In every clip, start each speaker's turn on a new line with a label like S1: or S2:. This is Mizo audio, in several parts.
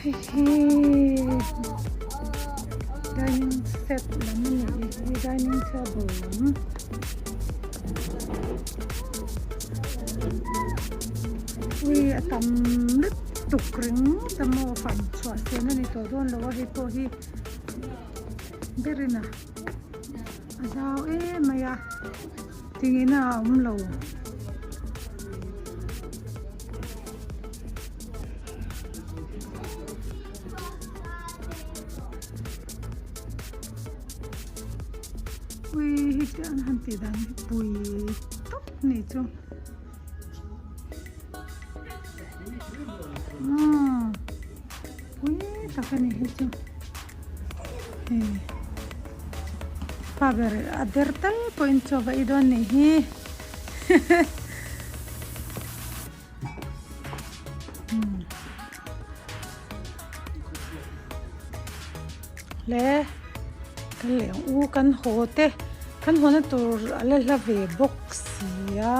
S1: Hei hi dining set lam a nih hi dining table lam. Ui a tam lutuk ringawt a maw fan chhuah sen a ni tawh dawn lo a hei pawh hi berin a a zau em mai a tingin a awm lo. Ui hei te an han tih dan hi pui tawp ni chu umm pui tak a ni hei chu hei pa ber a der tal pawhin chaw va ei dawn nih hi. Le kan leh ang u kan haw te kan haw na tur a la hla ve bawk si a.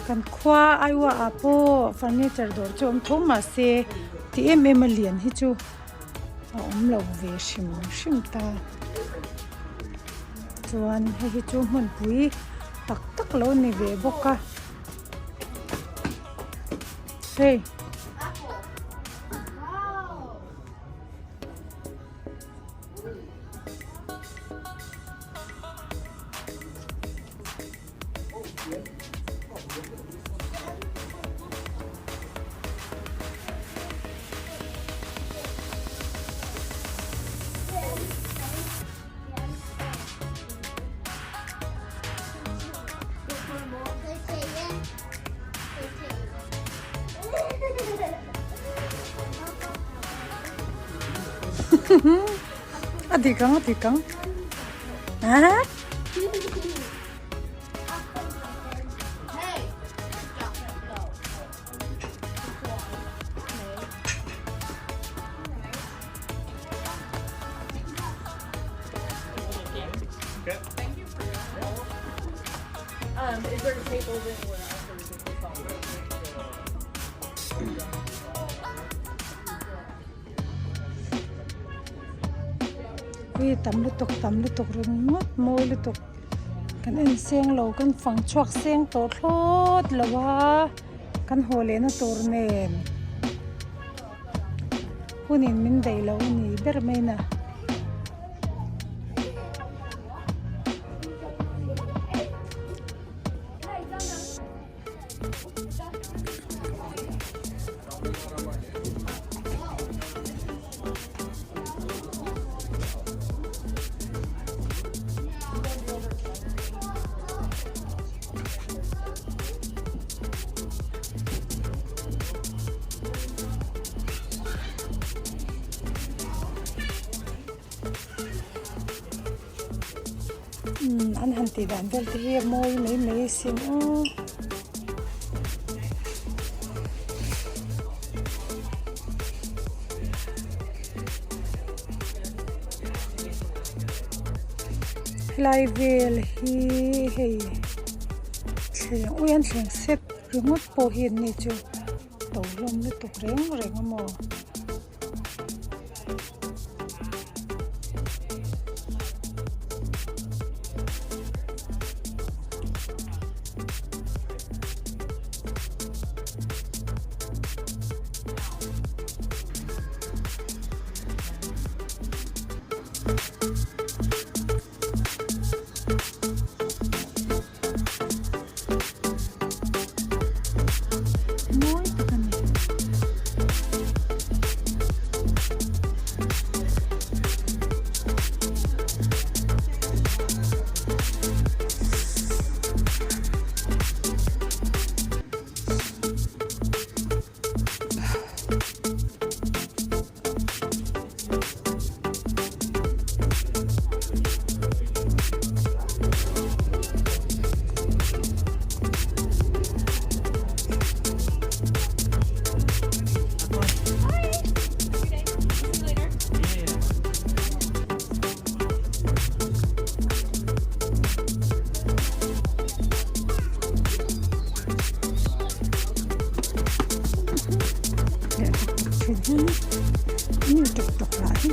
S1: Kan khua Aiwa ah pawh furniture dawr chu a awm tho mahse ti em em a lian hi chu. A awm lo ve hrim hrim ta chuan hei hi chu hmunpui tak tak lo ni ve bawk a hei. A dik ang a dik ang ah. Ui tam lutuk tam lutuk ringawt mawi lutuk kan en seng lo kan fang chhuak seng tawh thlawt lo a kan haw leh na tur nen hunin min daih loh a ni ber mai na. Umm an han tih dan vel te hi a mawi mai mai asin aw. Helai vel hi hei thleng ui an thleng set ringawt pawh hi an ni chu to hlawm lutuk reng reng a maw. Mawi tak a ni. ṭawk ṭawk lah hi.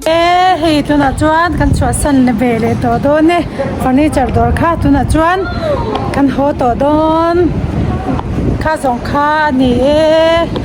S1: E hei tunah chuan kan chhuahsan ve leh tawh dawn e furniture dawr kha tunah chuan kan haw tawh dawn kha zawng kha a ni e.